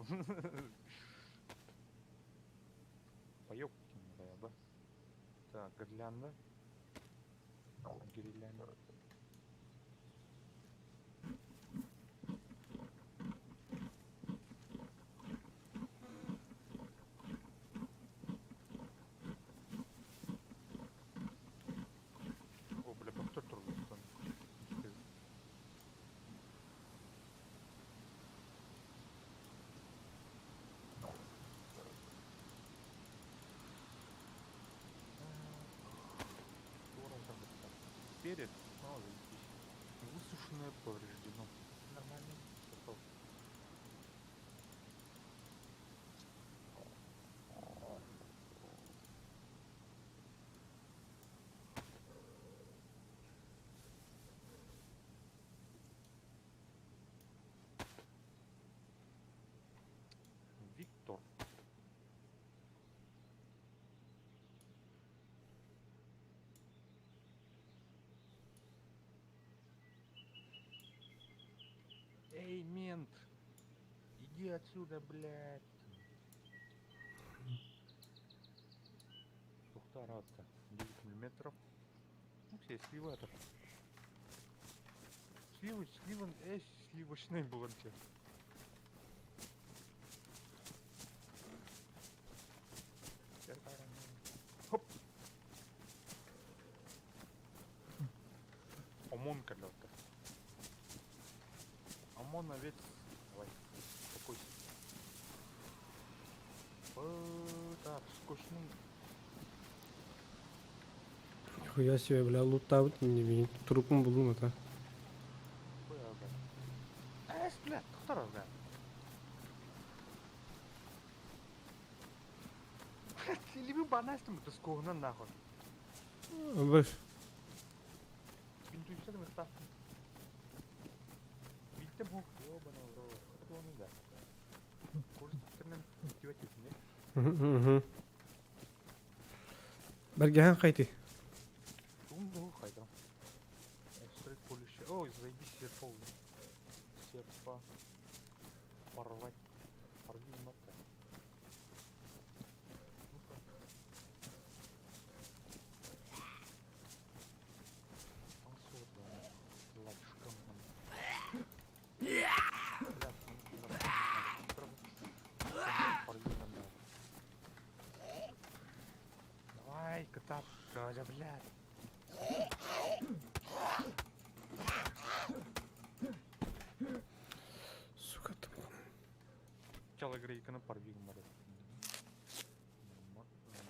Паёк да. Так, гирлянда. Гирлянда. О, бля, повтор турбустан. Перед, ну, заебись. Высушенное повреждено. Нормально. Готов. Виктор. Эй, мент! Иди отсюда, блядь! Тухтарата. 9 миллиметров. Ну, все, слива это. Сливы, слива, сливочный был вообще. Хоп! ОМОН калёта. ОМОНовец. Давай, успокойся. Так, скучный. Нихуя себе, бля, лутаабыт не трупун буллум ата. Эс, бля, тохтор, бля. Илиби банастым, скоғынан нахуй. Быс. Интуиция мехта. Билтем хук, ёбаный в рот. Это он и да. Кожа Угу. Бэргэһэн хайты. Хайда. Ой, заебись, серпа. Серпа. Порвать. Порви мотай. Да блядь. Сука ты. Телогрейканы порвигм бар.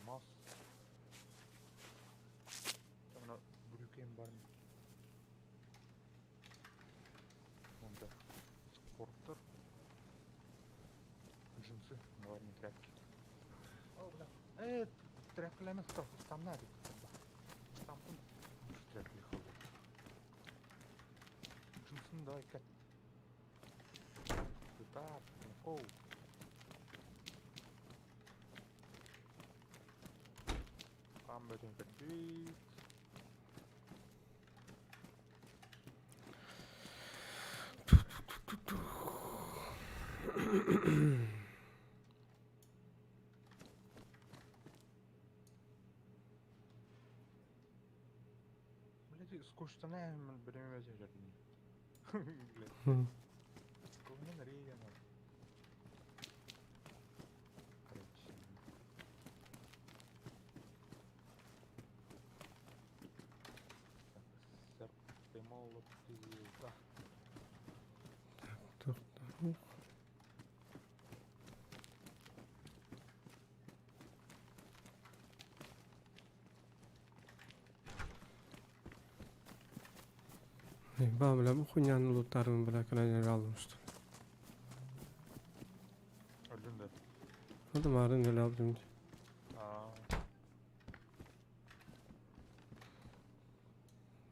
Мас. Мына бүрүкем бар. Онда спорттар. Джинсы, наверное, тряпки. О, бля. Э, тряпкаларны тамна дип. Тампон тряпки холод. Джинсын давай кет. Туда, оу. Там бөтен кәтбит. Блядь, скучно, время взять. Блядь. Скучно, регена. Короче. Так, серп пизда. Так, так. Ба, бля, бу хуйняны лутарым, бля, крайне алmıştım. Öldün de. Hadi mağaranın öyle aldım. Aa,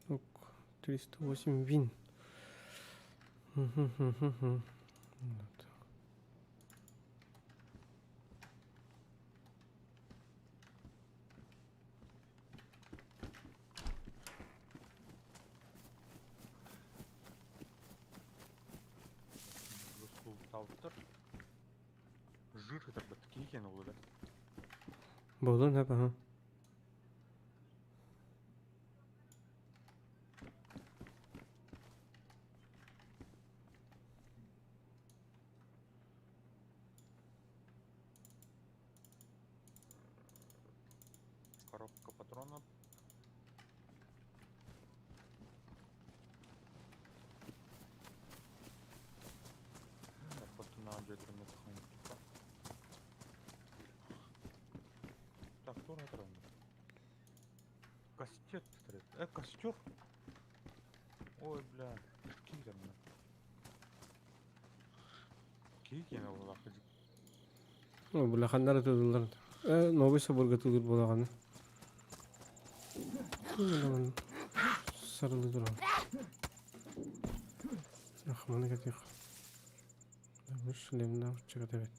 Ок, 308 вин. Мгм. Вот. Луталдыр. Жир это бит ол да. Болду не ага. Коробка патронов. Так, вот на где-то на Так, кто на Кастет, костер? Ой, бля, кире мына. Кире ол О, бля, ханнары тудулар. Новый соборга тудур болаганы. Сарылы туран. Ахманы кетих. Бу шлемна чыгат эбит.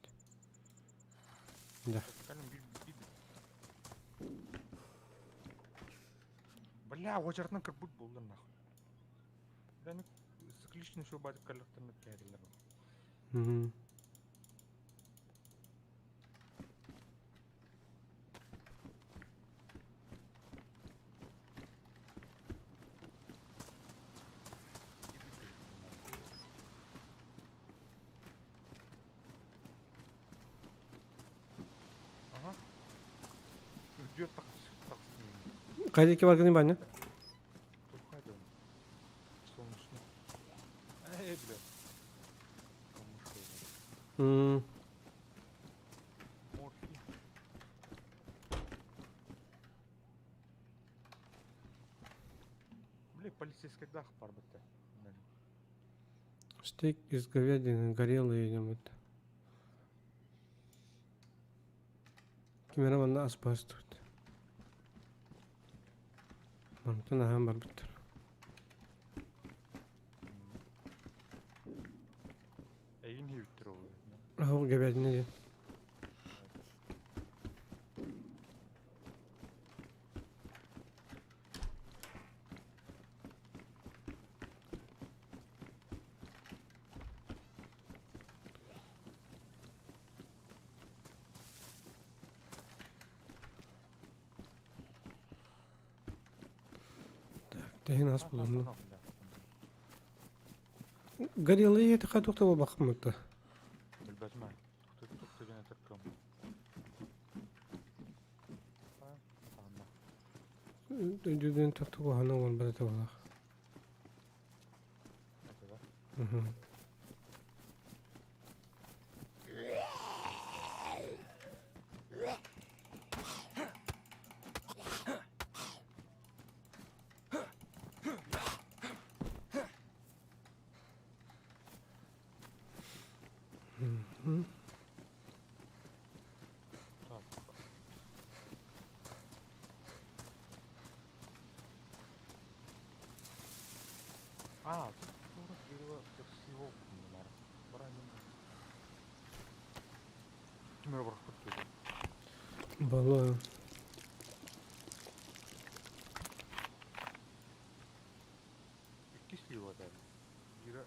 Да. Бля, очартынан кірбут болды нахуй. Бля, ну цикличный шоу батып каллықтырны кәділер. Мгм. Ага. Үрдүө тақсы. Кайда барганы баня? Тухайда. Солнечный. Эй, бля. Камушка. М. Морфий. Бля, полицейский дах бар бітті. Стейк из говядины, горелый идем. Кимера манна аспас тут. Мантан ахан бар биттер. Эйин хүйүттер ол. Аху говядина ден. Так, тehen ас булун. Горелый это хатукта бакмытты. Билбэтим. Тук деген тыркым. А, тут было красиво Баллон. Иккис лива Биирэ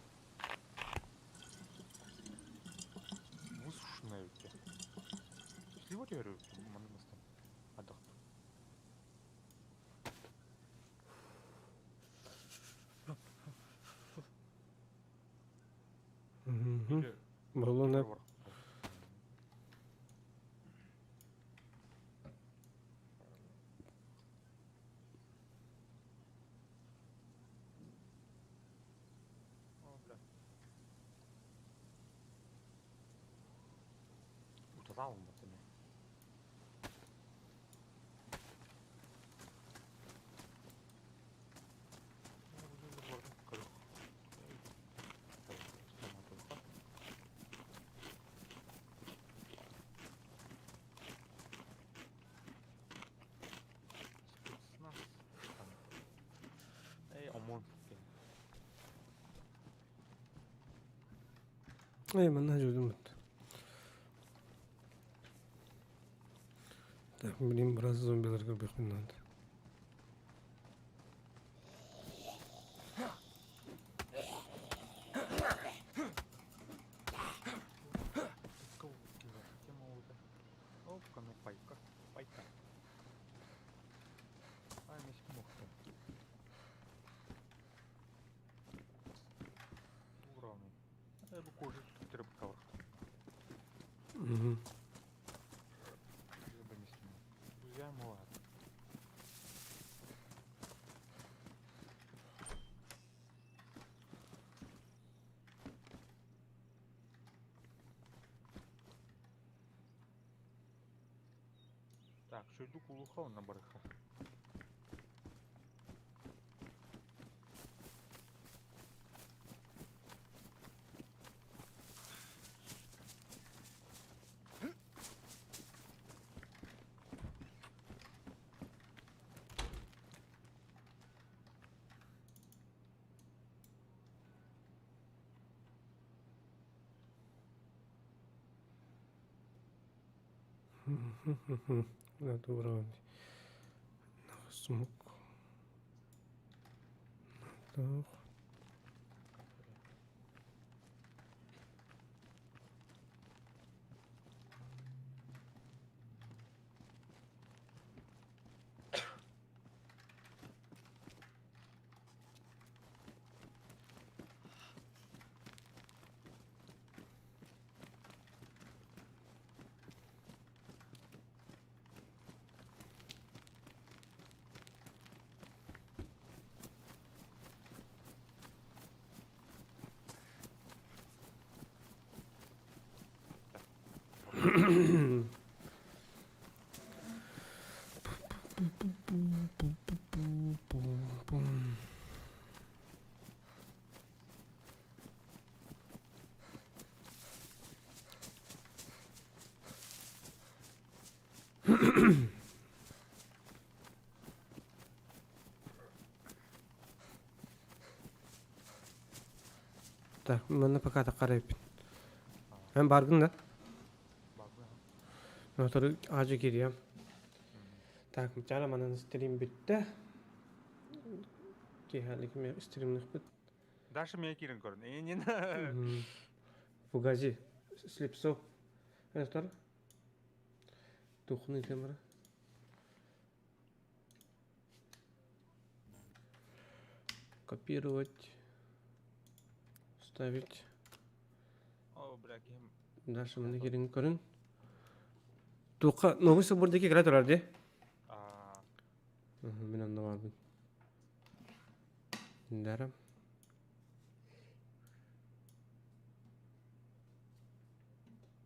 высушенная эбит. Слива түһэр маннык мастан ардах. Баллон Утатаалым баттыны. Спецназ. Эй, ОМОН. Эй, манна жудум. Так, блин, брат зомбиларга бөхмин надо. Опка, ну пайка, пайка. Ай, мес мохта. Уравный. Бу кожа түттереп калыр. Угу. Так, шөйдүк улуха онна барыха. Надо уровень. Смук. Так. Так, манна пока таққарайппин. Эн баргын да? Мотору аажы кириэм. Так, чара манан стрим бүттэ. Киһалик ме стримныхпыт. Даша меня кирин көрін. Энин. Фугази, слепсо. Эн Тухны камера. Копировать. Ставить. О, бля, кем. Даша маны кирин көрүн. Туха, новый собордеки кэлэ турар дии. Мин онно барбын. Дарам.